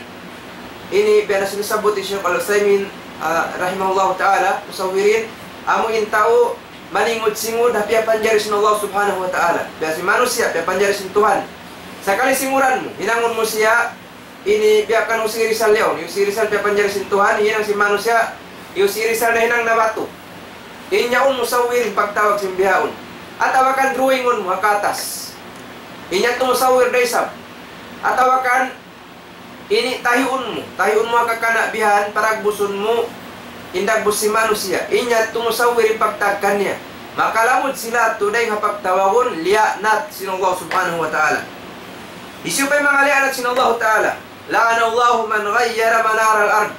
ini biya' na sin nasabbut ni Shaykh Al-Uthaymin, ah, rahimahullahu ta'ala, musawwirin, amu in tau maningud-singud ha piyapanjari sin Allah Subhanahu wa Ta'ala. Biya' sin manusiya', piyapanjari sin Tuhan. Sakali singuran mu, hinangun mu siya, ini biya' kan Jose Rizal yaun. Jose Rizal piyapanjari sin Tuhan, hinang sin manusiya', Jose Rizal nahinang na batu. In yaun musawwir in pagtawag sin bihaun. Atawa kan drawingun mu ha katas. In yadtu musawwir da isab. Atawa kan ini tahiun mu, tahiun mu ha kakana' bihan, paragbusun mu, in dagbus sin manusiya'. In yadtu musawwir in pagtawag kaniya. Makalamud sila yadtu dayn ha pagtawagun liya'nat sin Allah Subhanahu wa Ta'ala. Hisiyu pa in manga liya'nat sin Allah Ta'ala? لعن الله من غير منار الأرض.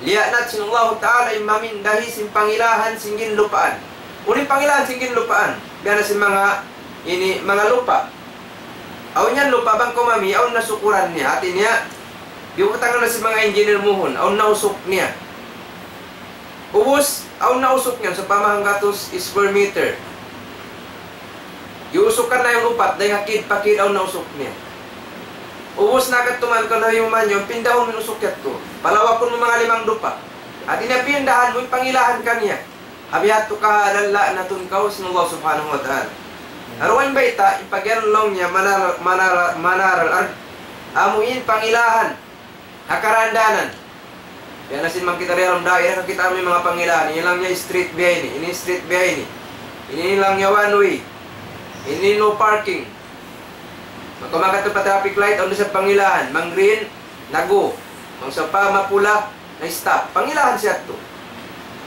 Liya'nat sin Allahu Ta'ala in mamindahi sin pangilahan sin ginlupaan. Unu in pangilahan sin ginlupaan? Biya' na sin manga, ini, manga lupa'. Awn yan lupa' bang kaw mami, awn na sukuran niya. Hati niya, iyutangan na sin manga engineer muhun, awn na usuk niya. Ubus, awn na usuk niya, sawpama hanggatus square meter. Iyusukan na yan upat, dayn ha kid pa kid awn na usuk niya. Ubus na katuman kaw na yuman yan, pindahun mu in usuk yadtu. Palawakun mu manga limang dupa. Hati niya pindahan mu in pangilahan kaniya. Ha bihadtu kahalan la'natun kaw sin Allah Subhanahu wa Ta'ala. Aruwa in bayta', in pag'iyanun laung niya manar, manar, manar al-ard. Amu in pangilahan ha karandanan. Biya' na sin bang kita diyalem daira, kakita' mu in manga pangilahan. Ini laung niya street biya' ini, ini street biya' ini. Ini laung niya one way. Ini no parking. Maka makadtu pa traffic light, awn da isab pangilahan. Bang green, nag-go. Bang sawpama pula, na-stop. Pangilahan siya yadtu.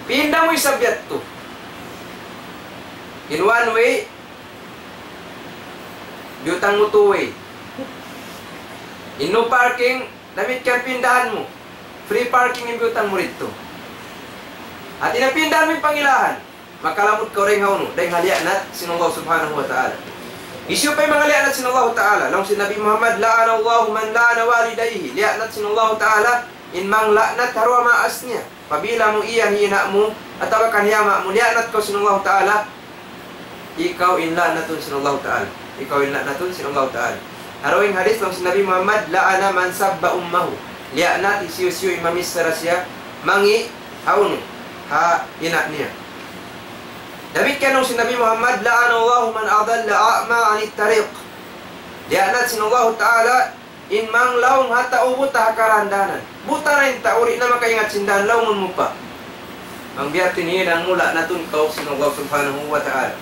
Pinda mu isab yadtu. In one way, biyutang mu two way. In no parking, damikkiyan pindahan mu. Free parking in biyutang mu didtu. Hati niya pindahan mu in pangilahan. Makalamud kaw dayn ha unu, dayn ha la'nat sin Allah Subhanahu wa Ta'ala. Hisiyu pa in manga la'nat sin Allah Ta'ala? Laung sin Nabi Muhammad, لعن الله من لعن والديه. La'nat sin Allah Ta'ala in mangla'nat ha duwa maas niya. Apabila mu iya hi ina' mu, atawa kan hi ama' mu, la'nat kaw sin Allah Ta'ala, ikaw in la'natun sin Allah Ta'ala. Ikaw in la'natun sin Allah Ta'ala. Ha dugaing hadith laung sin Nabi Muhammad, لعن من سب أمه. La'nat hisiyu-siyu in mamichara siya mangi' ha unu, ha ina' niya. Damikkiyan laung sin Nabi Muhammad, لعن الله من أضل أعمى عن الطريق. La'nat sin Allah Ta'ala In manglaung ha tau buta ha karandanan. Buta na in tau, di' na makaingat sin dan, laungun mu pa. Bang biya' ha yan, mula na tun kaw sin Allah Subhanahu wa Ta'ala.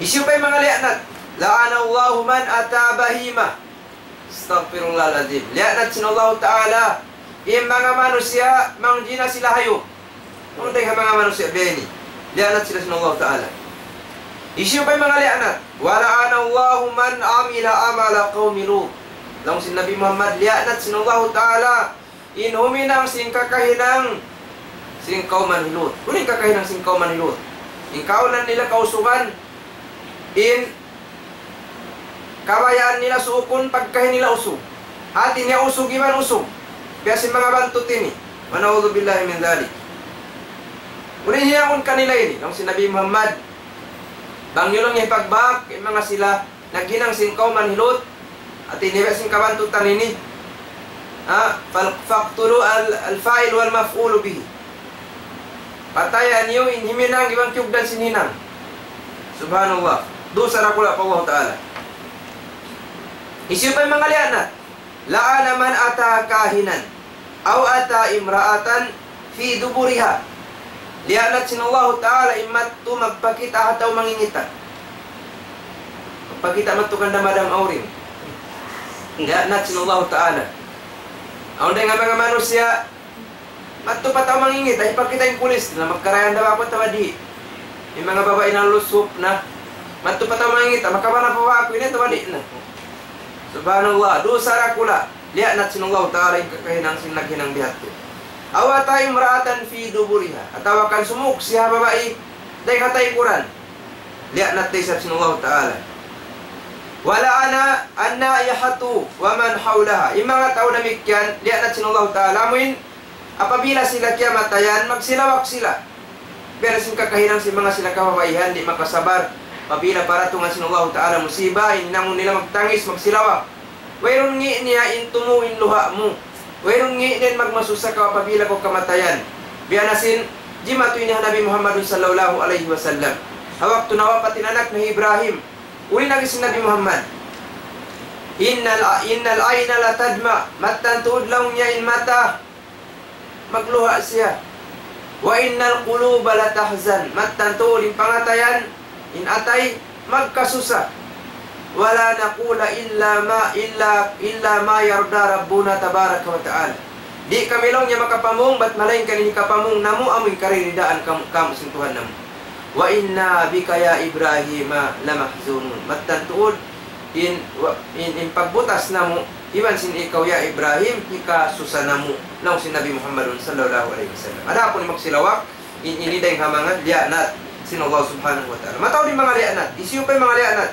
Hisiyu pa in manga liyaanat? لعن الله من أتى بهيمة. Astaghfirullahal azim. Liyaanat sin Allah Ta'ala in manga manusiya' mangjina sila hayup. Unu in ha manga manusiya' biya' ini? Liyaanat sila sin Allah Ta'ala. Hisiyu pa in manga liyaanat? ولعن الله من عمل عمل قوم لوط. Laung sin Nabi Muhammad, liyaanat sin Allah Ta'ala in huminang sin kakahinang sin kawman hi Lut. Unu in kakahinang sin kawman hi Lut? In kaunan nila, kausugan, in kabayaan nila suukun pagkahi nila usug. Hati niya usug iban usug. Biya' sin manga bantut ini. ونعوذ بالله من ذلك. Unu in hinangun kanila ini? Laung sin Nabi Muhammad, bang niyu laung niya hipagbak in manga sila naghinang sin kawman hi Lut, hati niya sin kabantutan ini. Ha? فال-، فاقتلوا ال-، الفاعل والمفعول به. Pataya niyu in himinang iban kiyugdan sin hinang. Subhanallah. Dusa dakula' pa Allah Ta'ala. Hisiyu pa in manga liyaanat? لعن من أتى كاهنا أو أتى امرأة في دبرها. Liyaanat sin Allah Ta'ala in mattu magpakita' ha tau mangingita'. Magpakita' mattu kan damadam awring. Liyaanat sin Allah Ta'ala. Awn da in manga manusiya', mattu pa tau mangingita', hipakita' in pulis, na magkarayan da ba aku atawa di'? In manga babai nalusup na, mattu pa tau mangingita', makabana pa ba aku ini atawa di' na? Subhanallah, dusa dakula'. Liyaanat sin Allah Ta'ala in kakahinang sin naghinang biya' hādtu. أو أتى امرأة في دبرها. Atawa kan sumūng siya ha babai dayn ha taykuran. Liyaanat da isab sin Allah Ta'ala. ولعن النائحة ومن حولها. In manga tau damikkiyan, liyaanat sin Allah Ta'ala. Amuin, apabila sila kiyamatayan, magsilawak sila. Biya' na sin kakahinang sin manga sila kababaihan, di' makasabar. Apabila paratungan sin Allah Ta'ala musiba, in hinangun nila magtangis, magsilawak. Wayruun ngi' niya in tumu' in luha' mu. Wayruun ngi' niya in magmasusa kaw apabila kaw kamatayan. Biya' na sin jimatu ini ha Nabi Muhammad sallallahu alayhi wasallam. Ha waktu nawapat in anak niya hi Ibrahim, uli nagis sin Nabi Muhammad, إن ال-، إن العين لتدمع. Mattan tuud laung niya in mata magluha' siya. وإن القلوب لتحزن. Mattan tuud in pangatayan, in atay, magkasusa. ولا نقول إلا ما، إلا، إلا ما يرضى ربنا تبارك وتعالى. Di' kami laung niya makapamung, bat malaingkan in hikapamung namu' amu in kariridaan kamu, kamu sin Tuhan namu'. وإنا بك يا إبراهيم لمحزونون. Mattan tuud in, wa-, in, in pagbutas namu' iban sin ikaw ya Ibrahim, hikasusa namu', laung sin Nabi Muhammadun sallallahu alayhi wasallam. Adapun magsilawak, in ini dayn ha manga liyaanat sin Allah Subhanahu wa Ta'ala. Mataud in manga liyaanat, hisiyu pa in manga liyaanat?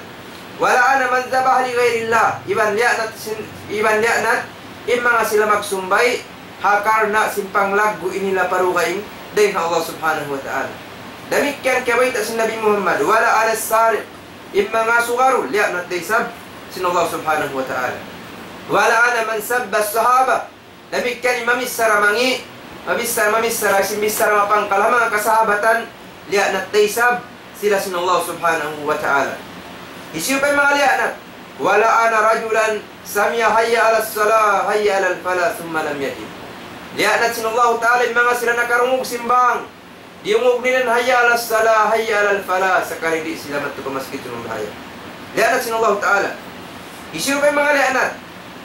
ولعن من ذبح لغير الله. Iban liyaanat sin, iban liyaanat in manga sila magsumbay' ha karna' sin panglaggu' nila pa dugaing dayn ha Allah Subhanahu wa Ta'ala. Damikkiyan kiyabayta' sin Nabi Muhammad, ولعن السارق. In mangasugarul, liyaanat da isab sin Allah Subhanahu wa Ta'ala. ولعن من سب الصحابة. Damikkiyan in mamichara mangi', mamichara, mamichara, sin bichara mapangkal ha manga kasahabatan, liyaanat da isab sila sin Allah Subhanahu wa Ta'ala. Hisiyu pa in manga liyaanat? ولعن رجلا سمع حي على الصلاة حي على الفلاح ثم لم يجب. Liyaanat sin Allah Ta'ala in manga sila nakarungug sin bang, diyungug nila in حي على الصلاة حي على الفلاح, sakali di' sila madtu pa masjid sumambahayang. Liyaanat sin Allah Ta'ala. Hisiyu pa in manga liyaanat?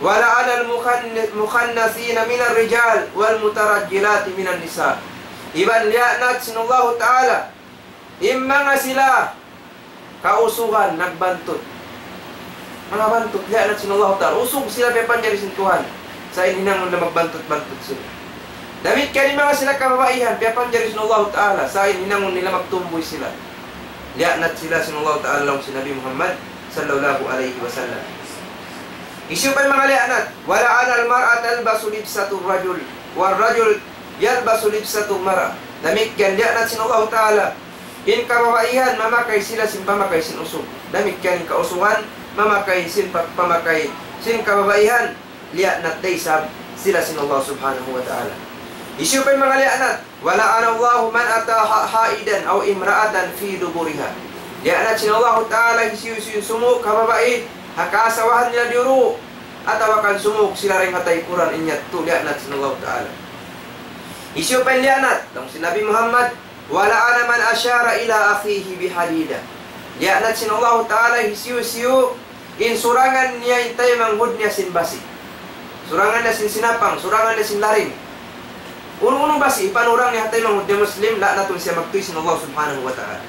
ولعن المخن-، المخنثين من الرجال والمترجلات من النساء. Iban liyaanat sin Allah Ta'ala in manga sila kausugan nagbantut. Manga bantut, liyaanat sin Allah Ta'ala. Usug sila piyapanjari sin Tuhan. Sa' in hinangun nila magbantut-bantut sila. Damikkiyan in manga sila kababaihan, piyapanjari sin Allah Ta'ala. Sa' in hinangun nila magtumbuy sila. Liyaanat sila sin Allah Ta'ala laung sin Nabi Muhammad sallallahu alayhi wasallam. Hisiyu pa in manga liyaanat? ولعن المرأة تلبس لبسة الرجل والرجل يلبس لبسة المرأة. Damikkiyan liyaanat sin Allah Ta'ala in kababaihan mamakay sila sin pamakay sin usug. Damikkiyan in kausugan mamakay sin pa-, pamakay sin kababaihan, liyaanat da isab sila sin Allah Subhanahu wa Ta'ala. Hisiyu pa in manga liyaanat? ولعن الله من أتى ح-، حائضا أو امرأة في دبرها. Liyaanat sin Allah Ta'ala hisiyu-siyu in sumūng ha babai ha kaasawahan nila diyuru'. atawa kan sumuk sila dayn ha taykuran, in yadtu liyaanat sin Allahu Ta'ala. Hisiyu pa in liyaanat? Laung sin Nabi Muhammad, ولعن من أشار إلى أخيه بحديدة. Liyaanat sin Allahu Ta'ala hisiyu-siyu in surangan niya in taymanghud niya sin basi'. Surangan niya sin sinapang, surangan niya sin laring. Unu-unu basi' hipanurang niya ha taymanghud niya Muslim, la'natun siya magtuy sin Allah Subhanahu wa Ta'ala.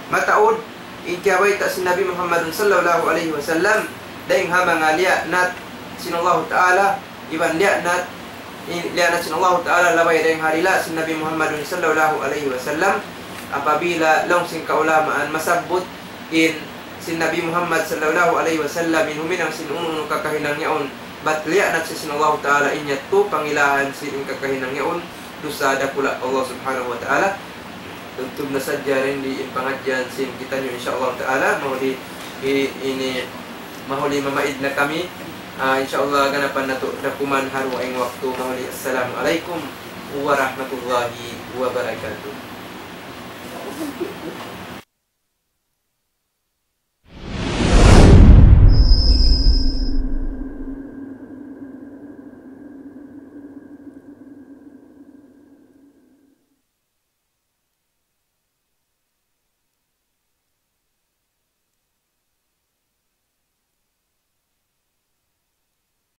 Mataud in kiyabayta' sin Nabi Muhammadun sallallahu alayhi wasallam dayn ha manga liyaanat sin Allahu Ta'ala, iban liyaanat, in, liyaanat sin Allahu Ta'ala labay dayn ha dila' sin Nabi Muhammadun sallallahu alayhi wasallam. Apabila laung sin kaulamaan masabbut in sin Nabi Muhammad sallallahu alayhi wasallam in huminang sin unu-unu kakahinang yaun, bat liyaanat siya sin Allahu Ta'ala, in yadtu pangilahan sin in kakahinang yaun dusa dakula' pa Allah Subhanahu wa Ta'ala. Tubtub na sadja dayn di in pangadjian sin kitaniyu, insya Allah Ta'ala. Mahuli hi-, ini, mahuli mamaid na kami. Ah, insya Allah, ganapan natu' da kuman ha dugaing waktu. Mahuli, assalamu alaykum warahmatullahi wabarakatuh.